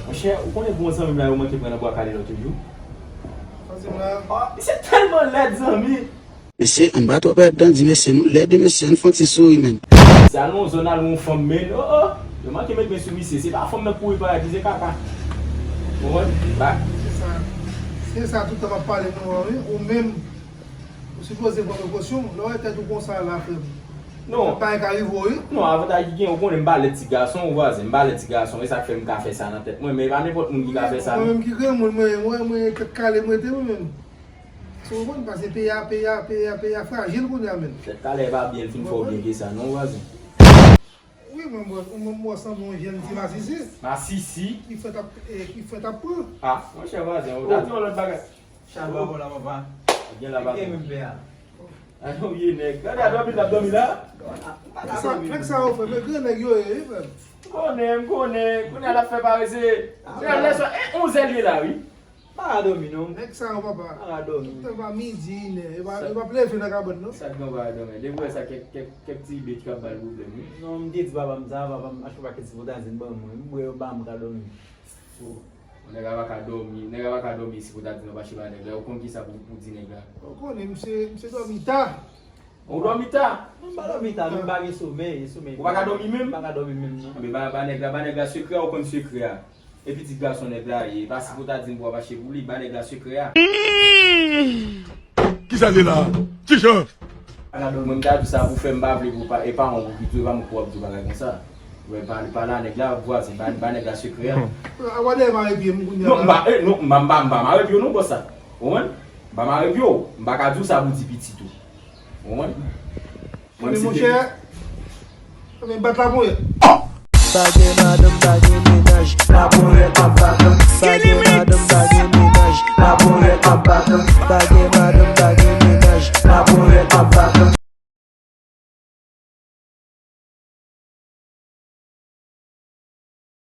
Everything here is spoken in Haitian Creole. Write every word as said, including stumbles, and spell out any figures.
Monchè, ou konnen bon zanmi m la yo manke pran nan bwa kale lòt jou. Zanmi m la. Oh, misye tèlman lèd, zanmi. Mesye, ann pa twò pèdi tan di mesye nou lèd wi mesye, ann fè yon ti souri menm. Se al nan yon zòn al wè yon fanm men, oh oh, yo manke met men sou misye, se pa fanm nan k kouri parèt li, se kaka. Ou konprann? Ba. Se sa, se sa tout tan m ap pale nou an wi, ou menm ou sipoze pran prekosyon, lè w wè tèt ou konsa la frè m. Non. Bagay ka rive w wi. Non, avantaj ki gen, ou konnen m pa lèd ti gason, ou vwazen, m pa lèd ti gason, e sa k fè m ka fè sa nan tèt mwen, men e pa nenpòt moun ki ka fè sa non. Mwen menm ki granmoun, mwen, mwen, mwen tèt kale m rete wi menm. Ou konprann, paske peyi a, peyi a, peyi a, peyi a frajil kounye a menm. Tèt kale pa byen, l fin fè w byen ke sa non, vwazen. Wi, mwen, mwen, mwen, mwen sanble yon jèn ti masisi. Masisi? Ki fèt ap, eh, ki fèt ap pran. Ah, monchè vwazen, ou ta di yon lòt bagay. Chalba bon la papa. Gen la papa. Gen menm pè a. A non ye nèg. Gade a dòmi l ap dòmi la. Fèk sa yo fè, men gran nèg yo ye, wi frè m. M konnen, m konnen. Kounye a l ap fè parese. Se lè swa, e onzè l ye la wi. Pa ka dòmi non. Nèg sa yo papa. Pa ka dòmi. Tout tan pa midi, inè, yo pa, yo p ap leve nan kabann non. Sa k gen w pa ka dòmi? Depi w wè sa, kèk, kèk, kèk ti bèt k ap ba l pwoblèm wi. Non, m te di papa m sa, papa m achte yon pakèt sipotazin ban mwen, m bwè yo ba m, m ka dòmi. Bon, nèg la pa ka dòmi, nèg la pa ka dòmi sipotazin nan mache ba nèg la, ou konn kisa pou, pou di nèg la. Ou konnen, misye, misye dòmi ta. Ou dòmi ta? Non, m pa dòmi ta, non, m pa gen somèy, somèy. Ou pa ka dòmi menm? M pa ka dòmi menm non. Anben ba, ba nèg la, ba nèg la sekrè a, ou konn sekrè a. E pitit gason nèg la ye, e pa sipotazin pou w ap achte pou li, ba nèg la sekrè a. Kisa l ye la? Kijan? Mwen m ta di w sa pou fè m pa vle pou pa, e paran w pou piti w, e pa mwen k pou w ap di w bagay konsa. Wè, pale, pale a nèg la, vwazen, ba, ba nèg la sekrè a. A w a dèyè mare pye m kounye a la. Non, m pa, eh, non, m pa, m pa, m pa mare pye w non bòs sa. Ou konprann? M pa mare pye w, m pa ka di w sa pou di pitit ou. Ou konprann? Mwen se monchè. Ebyen bat la pou yo. Pa gen madanm, pa gen mennaj, laponyèt ap batann. Sa